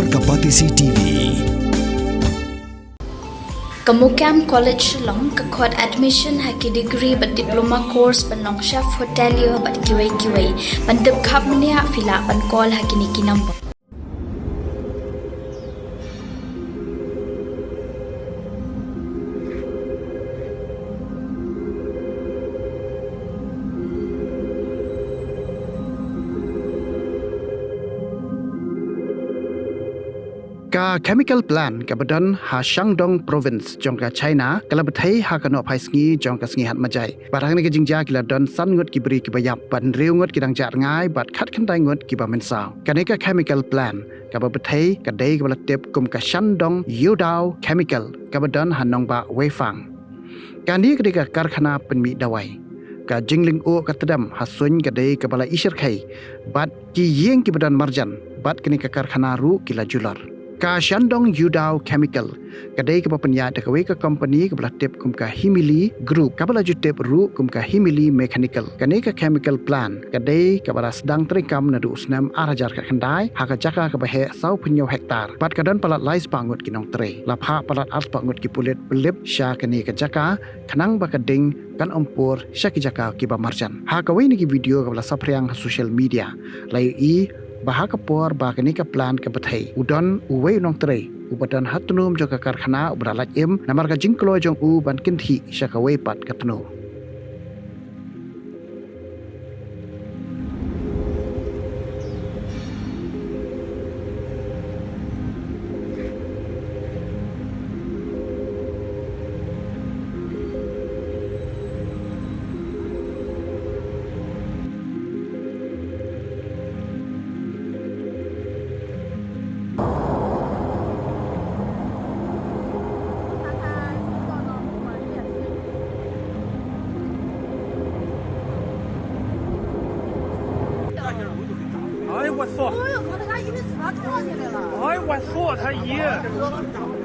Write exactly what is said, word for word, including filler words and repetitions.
Ka Batesi T V. Ka MOKAM College Shillong ka khot admission ha ki degree bad diploma course ban long chef hotelier bad kiwei kiwei. Ban tip khapkhap mynta phi lah ban call ha kine ki number. Ka chemical plant kaba don ha Shandong Province jong ka China ka la bthei ha ka nohphaisngi jong ka sngi Hadmarch. Bad ha kane ka jingjia ki la don san ngut ki briew kiba ïap, bad hynriew ngut ki dang jah rngai, bad khatkhyndai ngut kiba mynsaw. Kane ka chemical plant kaba bthei ka dei kaba la tip kum ka Shandong Yudao Chemical kaba don ha nongbah Weifang. Kane ka dei ka karkhana pynmih dawai. Ka jinglyngngoh ka tdem ha suiñ ka dei kaba la ishyrkhei bad ki ïing kiba don marjan, bad kane ka karkhana ruh ki la julor. Ka Shandong Yudao Chemical ka dei kaba pynïaid da kawei ka company kaba la tip kum ka Himili Group, kaba la ju tip ruh kum ka Himili Mechanical. Kane ka chemical plant ka dei kaba la sdang treikam naduh u snem ar hajar khatkhyndai ha ka jaka kaba heh saw phew hynñiew hektar, bad ka don palat lai spah ngut ki nongtrei. La phah palat ar spah ngut ki pulit pynlip sha kane ka jaka khnang ba ka ding kan ym pur sha ki jaka kiba marjan. Ha kawei na ki video kaba la saphriang ha social media, la ïohi ba ha ka por ba kane ka plant ka bthei, u don uwei u nongtrei uba don ha tnum jong ka karkhana uba la lait im namar ka jingkloi jong u ban kynthih sha kawei pat ka tnum. 哎，我操！哎，我操，他爷！